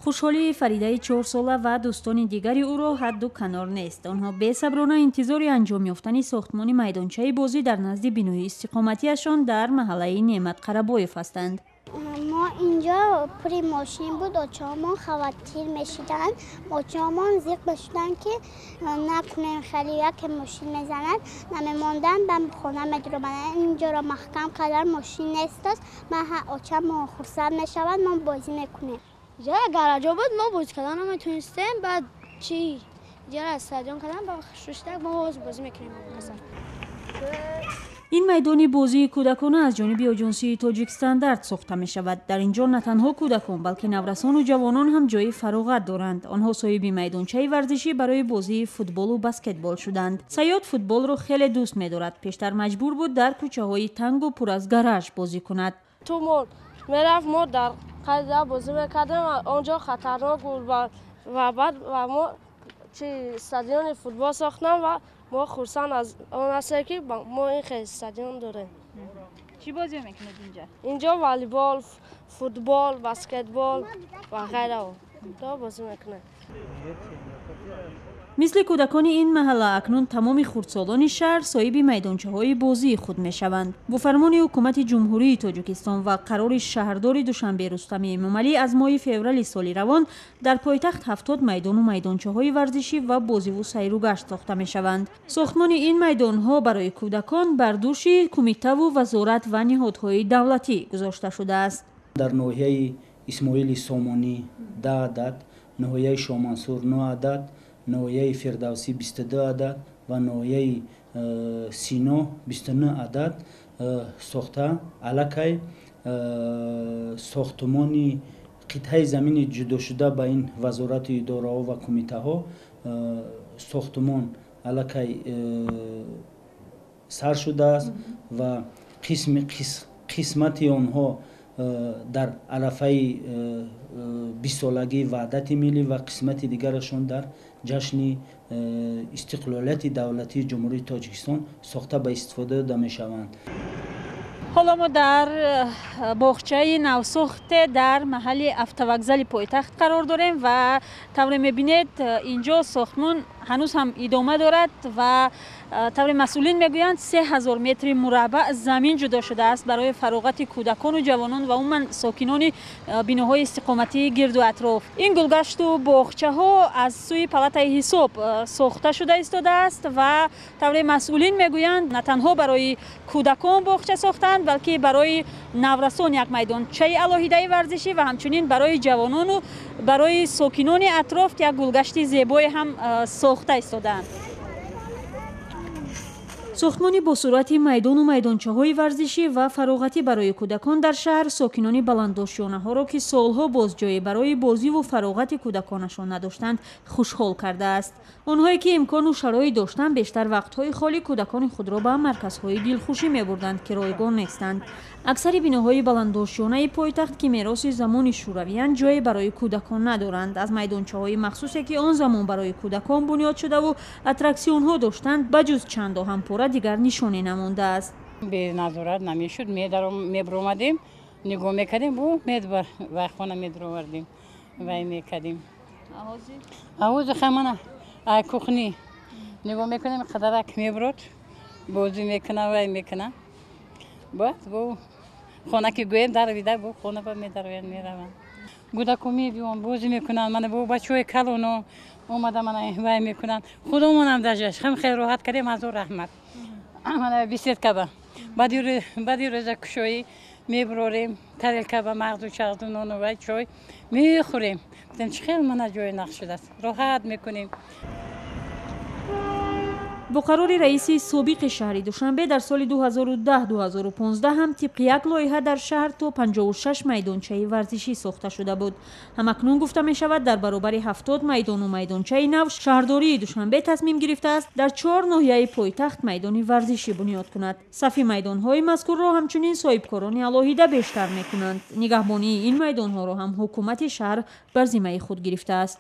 Хушҳолии Фаридаи 4-сола ва дӯстони дигари ӯро ҳадду канор нест. Онҳо бесаброна интизори анҷом ёфтани сохтмони майдончаи бозӣ дар назди бинои истиқоматиашон дар маҳаллаи Неъмат Қарабоев ҳастанд. Мо инҷо пури мошин буд, очаҳомон хавотир мешиданд, очаҳомон зиқ мешуданд, ки накунем хеле яке мошин мезанад, намемонданд, ба хона медуромаданд. Инҷоро маҳкам кардан, мошин нестаст. Ман очамо хурсанд мешавад, мо бозӣ мекунем. Ҷоя гаражо буд, мо бозӣ кардан наметонистем, баъд чи ҷара стадион кардан, ба шуштак мо бозӣ мекунем. Ин майдони бозии кӯдакона аз ҷониби оҷонсии Тоҷикстандарт сохта мешавад. Дар ин ҷо на танҳо кӯдакон, балки наврасону ҷавонон ҳам ҷои фароғат доранд. Онҳо соҳиби майдончаи варзишӣ барои бозии футболу баскетбол шуданд. Саёд футболро хеле дӯст медорад. Пештар маҷбур буд дар кӯчаҳои тангу пур аз гараж бозӣ кунад. Ту мо мерафт, мо дар қайда бозӣ мекардем, он ҷо хатарнок буд ва баъд ва мо чи стадиони футбол сохтам ва мо хурсанд аз он ҳастем, ки мо ин хел стадион дорем. Чӣ бозӣ мекунед инҷа? Инҷо волейбол, футбол, баскетбол ва ғайра бозӣ мекунем. Мисли кӯдакони ин маҳалла, акнун тамоми хурдсолони шаҳр соҳиби майдончаҳои бозии худ мешаванд. Бо фармони Ҳукумати Ҷумҳурии Тоҷикистон ва қарори шаҳрдори Душанбе Рустами Эмомалӣ аз моҳи феврали соли равон дар пойтахт 70 майдону майдончаҳои варзишӣ ва бозиву сайругашт сохта мешаванд. Сохтмони ин майдонҳо барои кӯдакон бар дӯши кумитаву вазорат ва ниҳодҳои давлатӣ гузошта шудааст. Дар ноҳияи Исмоили Сомонӣ 10 адад, ноҳияи Шомансур 9 адад, ноҳияи Фирдавсӣ 22 адад ва ноҳияи Сино 29 адад сохта, аллакай сохтумони қитъаи замини ҷудошуда ба ин вазорату идораҳо ва кумитаҳо сохтумон аллакай сар шудааст ва қисмати онҳо дар арафаи 20-солагии Ваҳдати миллӣ ва қисмати дигарашон дар ҷашни истиқлолияти давлатии Ҷумҳурии Тоҷикистон сохта ба истифода дода мешаванд. Ҳоло мо дар боғчаи навсохте дар маҳалли автовокзали пойтахт қарор дорем ва тавре мебинед, инҷо сохтмон ҳанӯз ҳам идома дорад ва тавре масъулин мегӯянд, 3000 метри мураббаъ замин ҷудо шудааст барои фароғати кӯдакону ҷавонон ва умуман сокинони биноҳои истиқоматии гирду атроф. Ин гулгашту боғчаҳо аз сӯи палатаи ҳисоб сохта шуда истодааст ва тавре масъулин мегӯянд, на танҳо барои кӯдакон боғча сохтанд, балки барои наврасон як майдончаи алоҳидаи варзишӣ ва ҳамчунин барои ҷавонону барои сокинони атроф як гулгашти зебое ҳам сохта истодаанд. Сохтмони босуръати майдону майдончаҳои варзишӣ ва фароғатӣ барои кӯдакон дар шаҳр сокинони баландошёнаҳоро, ки солҳо боз ҷое барои бозиву фароғати кӯдаконашон надоштанд, хушҳол кардааст. Онҳое ки имкону шароит доштанд, бештар вақтҳои холӣ кӯдакони худро ба марказҳои дилхушӣ мебурданд, ки ройгон нестанд. Аксари биноҳои баландошёнаи пойтахт, ки мероси замони шӯравиянд, ҷое барои кӯдакон надоранд. Аз майдончаҳои махсусе, ки он замон барои кӯдакон бунёд шудаву аттраксионҳо доштанд, ба ҷуз чанд оҳанпора дигар нишоне намондааст. Беназорат намешуд, мебуромадем, нигоҳ мекардем, бу вай хона медуровардем, вай мекардем. Ҳозир хамана ай кухни нигоҳ мекунем, қадарак мебурод, бозӣ мекуна, вай мекуна. Баъд бу хона ки гӯем, дарвида бу хона ба медароянд, мераванд. Кӯдако мебиён, бозӣ мекунанд, мана бо бачаҳои калоно омада, мана вай мекунанд. Худомонам дажаш хам хел роҳат кардем, ҳазор раҳмат. Мана беседка ба баъди рӯза кушоӣ мебурорем, тарелка ба мағзу чағзу нону вай чой мехӯрем. Гуфтем, чӣ хел мана ҷои нақш шудааст, роҳат мекунем. Бо қарори раиси собиқи шаҳри Душанбе дар соли 2010-2015 ҳам тибқи як лоиҳа дар шаҳр то 56 майдончаи варзишӣ сохта шуда буд. Ҳамакнун гуфта мешавад, дар баробари 70 майдону майдончаи нав шаҳрдории Душанбе тасмим гирифтааст дар чор ноҳияи пойтахт майдони варзишӣ бунёд кунад. Сафи майдонҳои мазкурро ҳамчунин соҳибкорони алоҳида бештар мекунанд. Нигаҳбонии ин майдонҳоро ҳам ҳукумати шаҳр бар зиммаи худ гирифтааст.